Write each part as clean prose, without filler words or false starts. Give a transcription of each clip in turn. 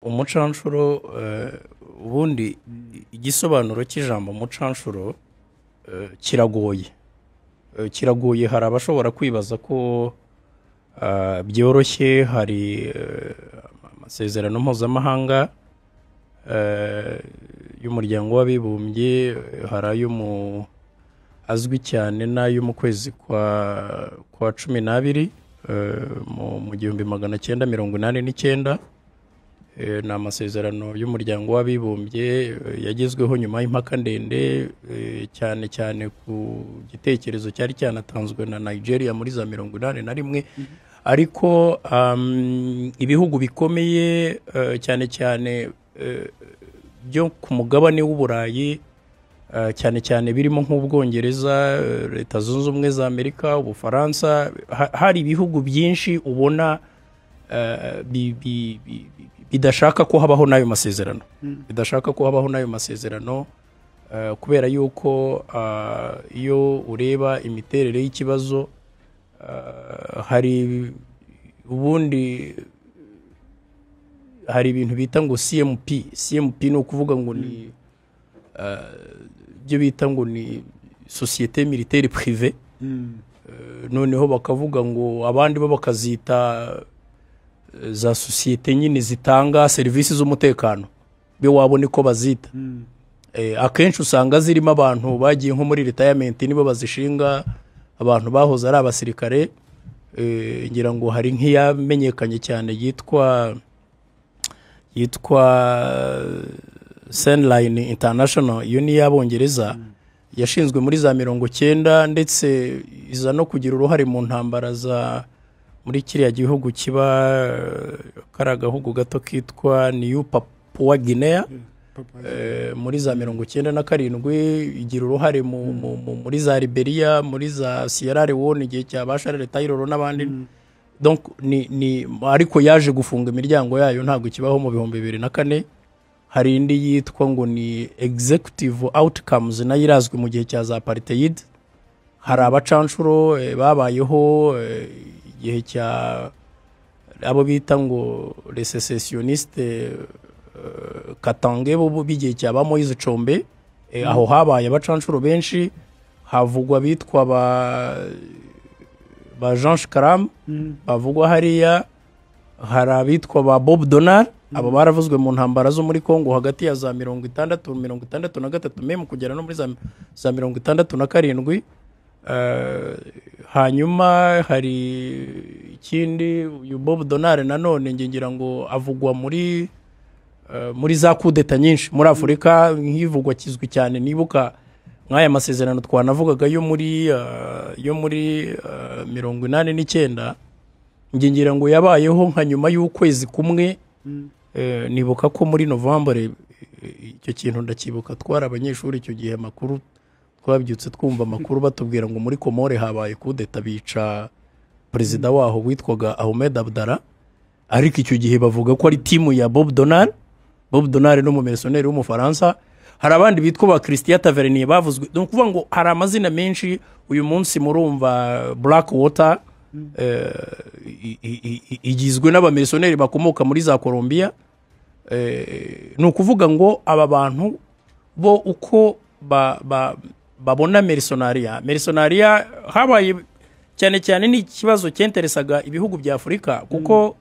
Umucanshuro, ubundi igisobanuro cy'ijambo umucanshuro kiragoye. Kiragoye, hari abashobora kwibaza ko byoroshye. Hari amasezerano mpuzamahanga y'Umuryango w'Abibumbye, hari ayo mu azwi cyane n'ayo mu kwezi kwa 12 mu 1989. Ni amasezerano y'Umuryango w'Abibumbye yagezweho nyuma y'impaka ndende, cyane cyane ku gitekerezo cyari cyanatanzwe na Nigeria muri za 81. Ariko ibihugu bikomeye, cyane cyane byo ku mugabane w'Uburayi, cyane cyane birimo nk'Ubwongereza, Leta Zunze Ubumwe za Amerika, Ubufaransa, hari ibihugu byinshi ubona bidashaka ko habaho n'ayo masezerano, bidashaka ko habaho n'ayo masezerano, kubera yuko iyo ureba imiterere y'ikibazo, hari ubundi hari ibintu bita ngo CMP. CMP ni ukuvuga ngo ni ibyo bita ngo ni société militaire privée. Noneho bakavuga ngo abandi bo bakazita za sosiyete nyine zitanga serivisi z'umutekano, be wabona uko bazita. Akenshi usanga zirimo abantu bagiye nko muri retirement, nibo bazishinga, abantu bahoze ari abasirikare. Ngira ngo hari nk'iyamenyekanye cyane yitwa Sandline International. Iyo ni iy'Abongereza, yashinzwe muri za 90, ndetse iza no kugira uruhare mu ntambara za muri kiriya gihugu kiba kari agahugu gato kitwa New Papua Guinea. Muri za 97 igira uruhare muri za Liberia, muri za Sierra Leone, igihe cya ba Charles Taylor n'abandi. Donc ni ariko yaje gufunga imiryango yayo, ntabwo ikibaho, mu 2004. Hari indi yitwa ngo ni Executive Outcomes, nayo irazwi mu gihe cya za apartheid. Hari abacanshuro babayeho igihe cya abo bita ngo les sécessionnistes katangais bo b'igihe cya ba Moise Tshombe. Aho habaye abacanshuro benshi, havugwa abitwa ba Jean Schramme bavugwa hariya, hari abitwa ba Bob Donald. Abo baravuzwe mu ntambara zo muri Congo hagati ya za 60, 63, même kugera no muri za 67. Hanyuma hari ikindi, uyu Bob Donald nanone nge ngira ngo avugwa muri za kudeta nyinshi muri Afurika, nk'ivugwa kizwi cyane. Nibuka nk'aya masezerano twanavugaga yo muri 89, nge ngira ngo yabayeho nka nyuma y'ukwezi kumwe. Nibuka ko muri novembre, icyo kintu ndakibuka, twari abanyeshuri icyo gihe, amakuru twabyutse twumva amakuru batubwira ngo muri Komore habaye kudeta, bica perezida waho witwaga Ahmed Abdallah. Ariko icyo gihe bavuga ko ari team ya Bob Donald. Bob Donald ni umumercenaire w'Umufaransa. Hari abandi bitwa ba Christian Tavernier bavuzwe. Ni ukuvuga ngo hari amazina menshi. Uyu munsi murumva Black Water igizwe n'abamercenaire bakomoka muri za Colombia. Ni ukuvuga ngo aba bantu bo uko babona mercenariat habaye cyane cyane ni ikibazo cyenteresaga ibihugu bya Afurika, kuko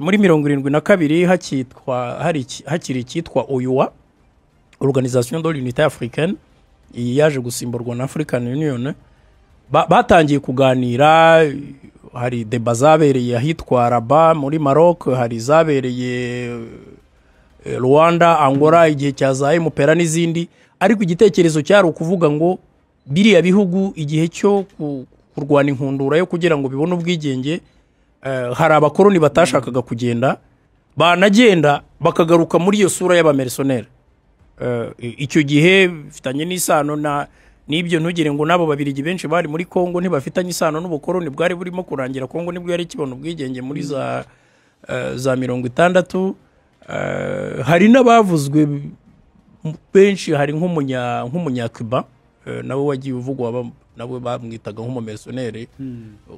muri 72 hakitwa hari hakiri icyitwa OUA, Organisation de l'Unité Africaine, iyi yaje gusimburwa na African Union. Batangiye kuganira, hari débats zabereye ahitwa Rabat muri Maroc, hari zabereye Rwanda, Angola, igihe cya za MPLA n'izindi. Ariko igitekerezo cyari ukuvuga ngo biriya bihugu igihe cyo kurwana inkundura yo kugira ngo bibone ubwigenge, hari abakoroni batashakaga kugenda, banagenda bakagaruka muri iyo sura y'abamercenaire. Icyo gihe bifitanye n'isano na n'ibyo. Ntugire ngo n'abo Babirigi benshi bari muri Kongo ntibafitanye isano n'ubukoroni bwari burimo kurangira. Kongo nibwo yari ikibona ubwigenge muri za 60. Hari n'abavuzwe benshi, hari nk'umunyacuba nawe wagiye uvugwa, nawe bamwitaga nk'umumercenaire,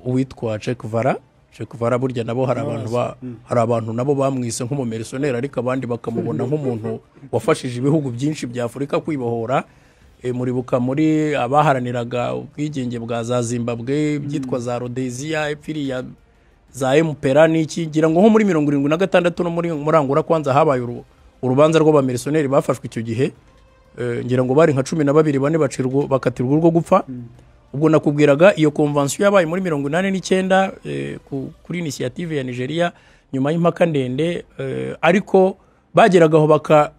uwitwa Che Guevara. Che Guevara burya nabo hari abantu hari abantu nabo bamwise nk'umumercenaire, ariko abandi bakamubona nk'umuntu wafashije ibihugu byinshi bya Afurika kwibohora. Muribuka muri abaharaniraga ubwigenge bwa za Zimbabwe byitwa za Rhodesia, epfiriya za MPLA n'iki, ngira ngo nko muri 76 no muri Angola kwanza habaye urubanza rw'abamercenaire bafashwe icyo gihe. Ngira ngo bari nka 12 bane bacirwa bakatirwa urwo gupfa. Ubwo nakubwiraga iyo convention yabaye muri 89 kuri initiative ya Nigeria nyuma y'impaka ndende, ariko bageragaho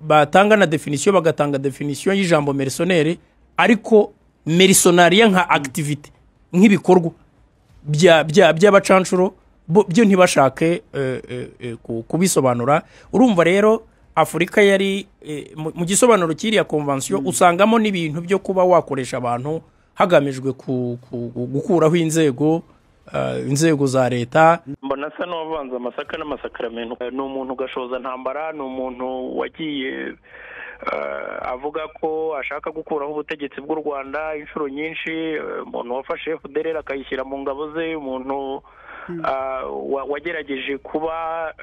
batanga na definition, bagatanga definition y'ijambo mercenaire, ariko mercenaria nka activity nk'ibikorwa by'abacanshuro byo ntibashake kubisobanura. Urumva rero Afurika yari mu gisobanuro cy'iriya convention usangamo n'ibintu byo kuba wakoresha abantu hagamijwe gukuraho inzego za leta. Mbona asa n'uwavanze amasaka n'amasakaramentu. Ni umuntu ugashoza ntambara, ni umuntu wagiye avuga ko ashaka gukuraho ubutegetsi bw'u Rwanda inshuro nyinshi, umuntu wafashe FDLR akayishyira mu ngabo ze, umuntu wagerageje kuba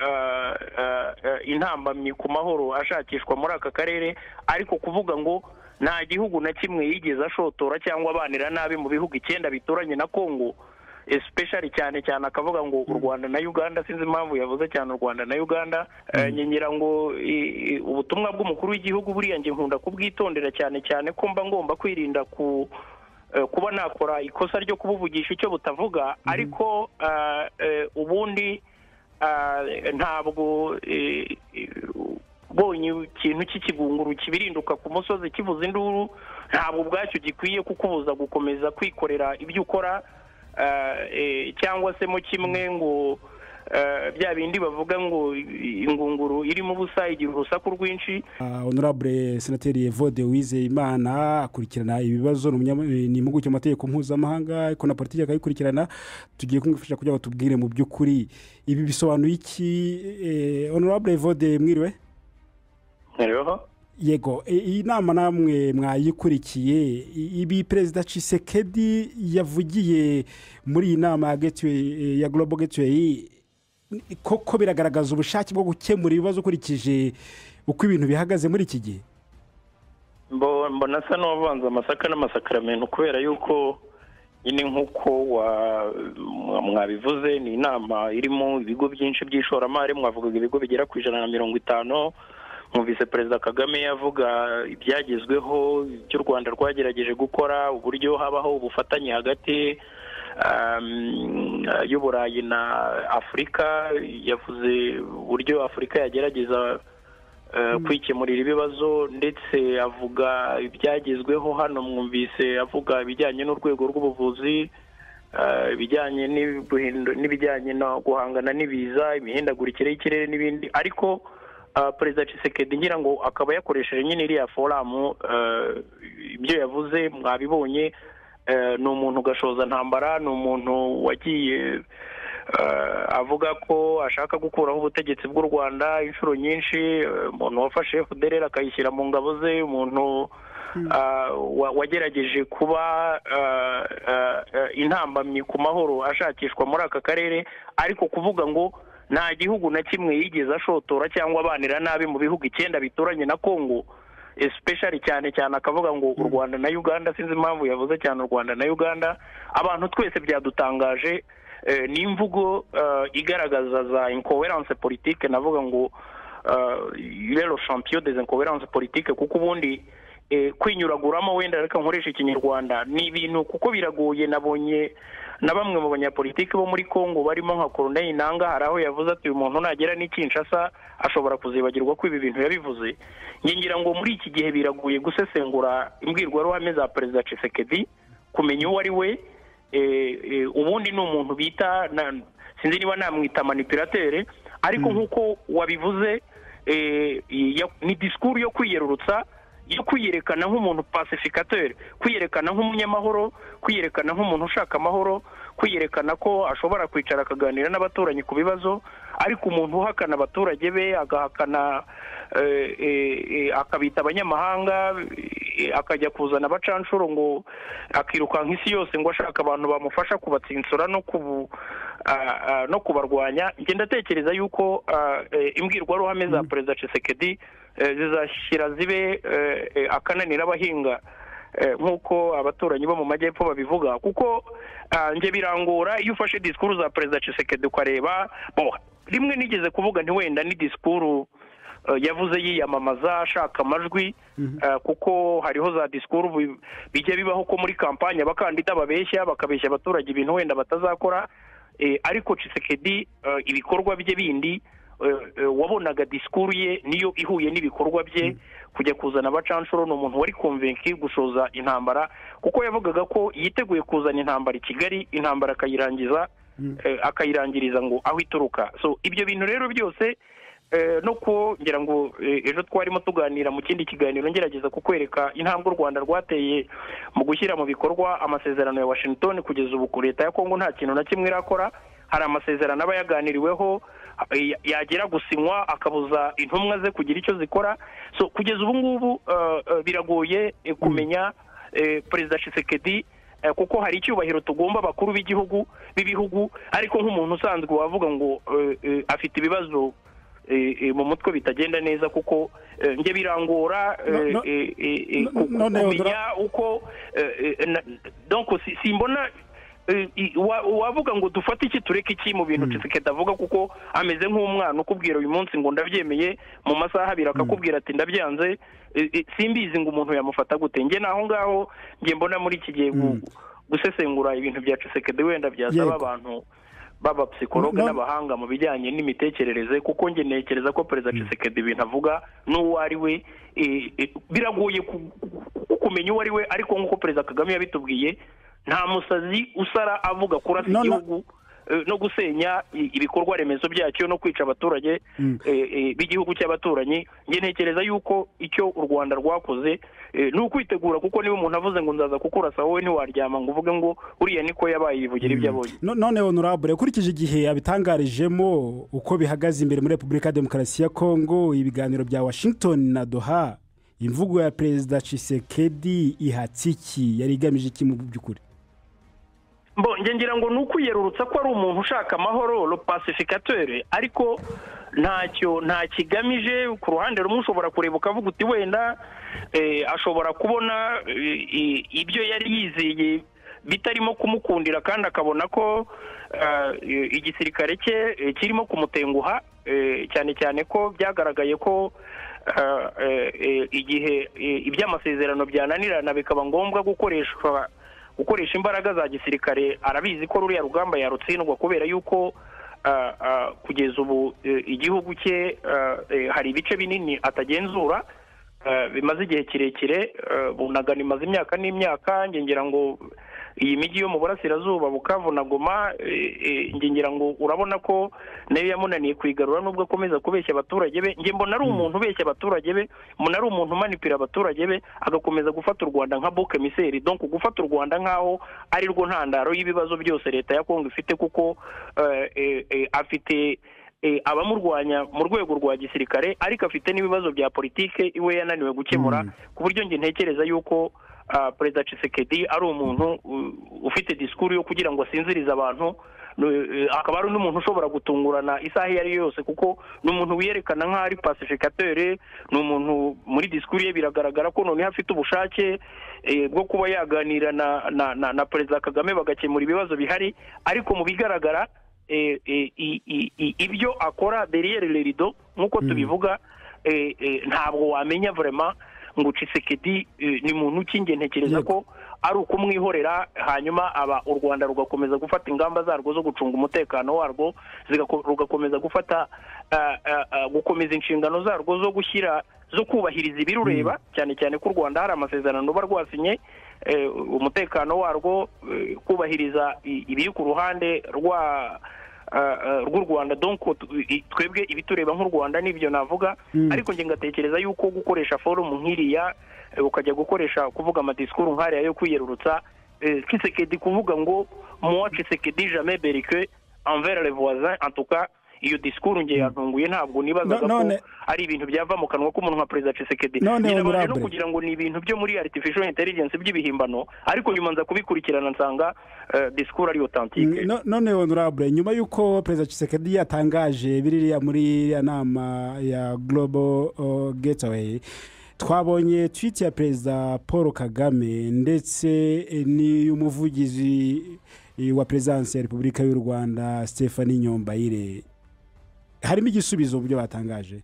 intambamyi ku mahoro ashakishwa muri aka karere. Ariko kuvuga ngo nta gihugu na kimwe yigeze ashotora cyangwa abanira nabi mu bihugu 9 bituranye na Kongo, especially cyane cyane akavuga ngo u Rwanda na Uganda, sinzi impamvu yavuze cyane u Rwanda na Uganda. Ngira ngo ubutumwa bw'umukuru w'igihugu buriya nge nkunda kubwitondera cyane cyane ko mba ngomba kwirinda kuba nakora ikosa ryo kubuvugisha icyo butavuga. Ariko ubundi ntabwo bonye ikintu cy'ikigunguru kibirinduka ku musozi kivuza induru, ntabwo ubwacyo gikwiye kukubuza gukomeza kwikorera ibyo ukora, cyangwa se mu kimwe ngo bya bindi bavuga ngo ingunguru irimo ubusa igira urusaku rwinshi. Honorable Senateri Evode Uwizeyimana akurikirana ibibazo, ni impuguke mu mategeko mpuzamahanga ariko na politiki akayikurikirana. Tugiye kumwifashisha kugira ngo tubwire mu by'ukuri ibi bisobanuye iki. Honorable Evode, mwiriwe? Mwiriweho. Yego, iyi nama namwe mwayikurikiye. Ibi Perezida Tshisekedi yavugiye muri iyi nama ya Global Gateway koko biragaragaza ubushake bwo gukemura ibibazo ukurikije uko ibintu bihagaze muri iki gihe? Mbona asa n'uwavanze amasaka n'amasakaramentu, kubera yuko nyine nk'uko mwabivuze ni inama irimo ibigo byinshi by'ishoramari, mwavugaga ibigo bigera ku 150. Mwumvise Perezida Kagame yavuga ibyagezweho by'u Rwanda rwagerageje gukora, uburyo habaho ubufatanye hagati y'Uburayi na Afurika, yavuze uburyo Afurika yagerageza kwikemurira ibibazo, ndetse avuga ibyagezweho hano. Mwumvise avuga ibijyanye n'urwego rw'ubuvuzi, ibijyanye n'ibijyanye no guhangana n'ibiza, imihindagurikire y'ikirere n'ibindi. Ariko Perezida Tshisekedi ngira ngo akaba yakoresheje nyine iriya forum, ibyo yavuze mwabibonye. Ni umuntu ugashoza ntambara, ni umuntu wagiye avuga ko ashaka gukuraho ubutegetsi bw'u Rwanda inshuro nyinshi, umuntu wafashe FDLR akayishyira mu ngabo ze, umuntu wagerageje kuba intambamyi ku mahoro ashakishwa muri aka karere. Ariko kuvuga ngo nta gihugu na kimwe yigeze ashotora cyangwa abanira nabi mu bihugu 9 bituranye na Kongo, especially cyane cyane akavuga ngo u Rwanda na Uganda, sinzi impamvu yavuze cyane u Rwanda na Uganda. Abantu twese byadutangaje. Ni imvugo igaragaza za incoherence politique, navuga ngo il est le champion des incohérences politiques, kuko ubundi kwinyuraguramo wenda reka nkoresha ikinyarwanda ni ibintu kuko biragoye. Nabonye na bamwe mu banyapolitiki bo muri Kongo barimo nka Corneille Nangaa, hari aho yavuze ati uyu muntu nagera ni Kinshasa ashobora kuzibagirwa ko ibi bintu yabivuze. Ngira ngo muri iki gihe biragoye gusesengura imbwirwaruhame za Perezida Tshisekedi, kumenya uwo ari we. Ubundi ni umuntu bita, sinzi niba namwita manipulateur, ariko nk'uko wabivuze ni discours yo kwiyerurutsa, yo kwiyerekana nk'umuntu pacificateur, kwiyerekana nk'umunyamahoro, kwiyerekana nk'umuntu ushaka amahoro, kwiyerekana ko ashobora kwicara akaganira n'abaturanyi ku bibazo. Ariko umuntu uhakana abaturage be, agahakana akabita abanyamahanga, akajya kuzana abacanshuro ngo akirukanka isi yose ngo ashaka abantu bamufasha kubatsinsura no no kubarwanya. Njye ndatekereza yuko imbwirwaruhame za Perezida Tshisekedi zizashyira zibe akananira abahinga, nk'uko abaturanyi bo mu majyepfo babivuga, kuko njye birangora iyo ufashe disikuru za Perezida Tshisekedi ukareba. Bo rimwe nigeze kuvuga nti wenda ni disikuru yavuze yiyamamaza ashaka amajwi, kuko hariho za disikuru bijya bibaho ko muri kampanye abakandida babeshya, bakabeshya abaturage ibintu wenda batazakora. Ariko Tshisekedi ibikorwa bye bindi wabonaga disikuru ye niyo ihuye n'ibikorwa bye. Kujya kuzana abacanshuro, ni umuntu wari convaincu gushoza intambara, kuko yavugaga ko yiteguye kuzana intambara i Kigali, intambara akayirangiza, akayirangiriza ngo aho ituruka. So ibyo bintu rero byose, no ngira ngo ejo twarimo tuganira mu kindi kiganiro ngerageza kukwereka intambwe u Rwanda rwateye mu gushyira mu bikorwa amasezerano ya Washington. Kugeza ubu ku leta ya Kongo nta kintu na kimwe irakora. Hari amasezerano aba yaganiriweho, yagera gusinywa akabuza intumwa ze kugira icyo zikora. So kugeza ubu ngubu biragoye kumenya Perezida Tshisekedi, kuko hari icyubahiro tugomba abakuru b'igihugu b'ibihugu, ariko nk'umuntu usanzwe wavuga ngo afite ibibazo mu mutwe bitagenda neza, kuko njye birangora kumenya uko. Donc simbona wavuga ngo dufate iki tureke iki mu bintu Tshisekedi avuga, kuko ameze nk'umwana ukubwira uyu munsi ngo ndabyemeye, mu masaha abiri akakubwira ati ndabyanze. Simbizi ngo umuntu yamufata gute. Njye naho ngaho njye mbona muri iki gihe gusesengura ibintu bya Tshisekedi wenda byasaba abantu baba psychologue n'abahanga mu bijyanye n'imitekerereze, kuko njye ntekereza ko Perezida Tshisekedi ibintu avuga n'uwo ari we biragoye kumenya uwo ari we. Ariko nk'uko Perezida Kagame yabitubwiye, nta musazi usara avuga kurasa igihugu no gusenya ibikorwa remezo byacyo no kwica abaturage b'igihugu cy'abaturanyi. Njye ntekereza yuko icyo u Rwanda rwakoze ni ukwitegura, kuko niba umuntu avuze ngo nzaza kukurasa, wowe ntiwaryama ngo uvuge ngo uriya niko yabaye, yivugira ibyo abonye. None honorable, ukurikije igihe yabitangarijemo, uko bihagaze imbere muri Repubulika ya Demokarasi ya Kongo, ibiganiro bya Washington na Doha, imvugo ya Perezida Tshisekedi ihatse iki? Yari igamije iki mu by'ukuri? Bo njye ngira ngo ni ukwiyerurutsa ko ari umuntu ushaka amahoro, le pacificateur, ariko ntacyo nta kigamije. Ku ruhande rumwe ushobora kureba ukavuga uti wenda ashobora kubona ibyo yari yizeye bitarimo kumukundira, kandi akabona ko igisirikare cye kirimo kumutenguha, cyane cyane ko byagaragaye ko igihe iby'amasezerano byananirana bikaba ngombwa gukoresha imbaraga za gisirikare, arabizi ko ruriya rugamba yarutsindwa, kubera yuko kugeza ubu igihugu cye hari ibice binini atagenzura bimaze igihe kirekire. Bunagana imaze imyaka n'imyaka. Ngira ngo iyi mijyi yo mu burasirazuba, Bukavu na Goma, ngira ngo urabona ko nayo yamunaniye kwigarura, nubwo akomeza kubeshya abaturage be. Njye mbona ari umuntu ubeshya abaturage be, mbona ari umuntu umanipira abaturage be, agakomeza gufata u Rwanda nka bouc émissaire, donc gufata u Rwanda nkaho ari rwo ntandaro y'ibibazo byose leta ya Kongo ifite, kuko afite abamurwanya mu rwego rwa gisirikare, ariko afite n'ibibazo bya politike iwe yananiwe gukemura, ku buryo njye ntekereza yuko Perezida Tshisekedi ari umuntu ufite disikuru yo kugira ngo asinzirize abantu, akaba ari n'umuntu ushobora gutungurana isaha iyo ari yo yose, kuko ni umuntu wiyerekana nk'aho ari pacificateur. Ni umuntu muri disikuru ye biragaragara ko noneho afite ubushake bwo kuba yaganira na Perezida Kagame bagakemura ibibazo bihari, ariko mu bigaragara ibyo akora derrière le rideau, nk'uko tubivuga, ntabwo wamenya vraiment ngo Tshisekedi ni muntu ki. Njye ntekereza ko ari ukumwihorera, hanyuma aba u Rwanda rugakomeza gufata ingamba zarwo zo gucunga umutekano warwo, rugakomeza gufata gukomeza inshingano zarwo zo gushyira zo kubahiriza ibirureba, cyane cyane ko u Rwanda hari amasezerano ruba rwasinye, umutekano warwo, kubahiriza ibiri ku ruhande rwa rw'u Rwanda, donc twebwe ibitureba nk'u Rwanda, nibyo navuga. Ariko njye ngatekereza yuko gukoresha forum nk'iriya, ukajya gukoresha kuvuga amadisikuru nk'ariya yo kwiyerurutsa, Tshisekedi kuvuga ngo moi Tshisekedi jamais belliqueux envers les voisins, en tout cas Iyo disikuru nge yantunguye, ntabwo nibazaga ko ari ibintu byava mu kanwa k'umuntu nka Perezida Tshisekedi. Nabanje no kugira ngo ni ibintu byo muri artificial intelligence by'ibihimbano, ariko nyuma nza kubikurikirana nsanga disikuru ari authentique. None honorable, nyuma y'uko Perezida Tshisekedi yatangaje biriya muri iriya nama ya Global Gateway, twabonye tweet ya Perezida Paul Kagame ndetse n'iy'umuvugizi wa Perezidansi ya Repubulika y'u Rwanda Stephanie Nyombayire. Harimo igisubizo mu byo batangaje?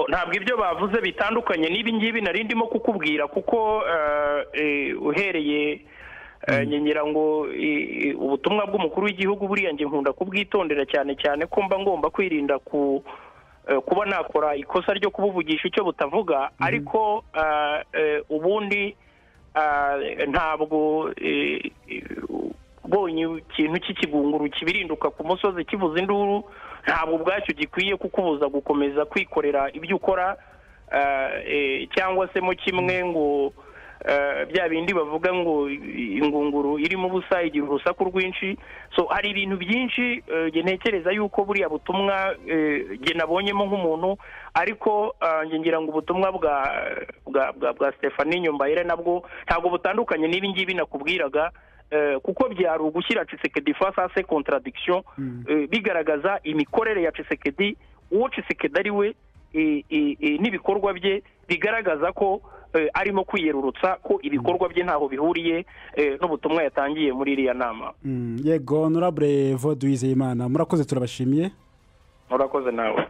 Ntabwo ibyo bavuze bitandukanye n'ibi ngibi nari ndimo kukubwira, kuko uhereye ngira ngo ubutumwa bw'umukuru w'igihugu buriya nge nkunda kubwitondera cyane cyane ko mba ngomba kwirinda kuba nakora ikosa ryo kubuvugisha icyo butavuga. Ariko ubundi ntabwo ubonye ikintu cy'ikigunguru kibirinduka ku musozi kivuza induru, ntabwo ubwacyo gikwiye kukubuza gukomeza kwikorera ibyo ukora, cyangwa se mo kimwe ngo bya bindi bavuga ngo ingunguru irimo ubusa igira urusaku rwinshi. So hari ibintu byinshi nge ntekereza yuko buriya butumwa nge nabonyemo nk'umuntu, ariko nge ngira ngo ubutumwa bwa Stephanie Nyombayire nabwo ntabwo butandukanye n'ibi ngibi nakubwiraga, kuko byari ugushyira Tshisekedi face à ses contradictions, bigaragaza imikorere ya Tshisekedi, uwo Tshisekedi ari we, n'ibikorwa bye bigaragaza ko arimo kwiyerurutsa, ko ibikorwa bye ntaho bihuriye n'ubutumwa yatangiye muri iriya nama. Yego, honorable Evode Uwizeyimana, murakoze, turabashimiye. Murakoze nawe.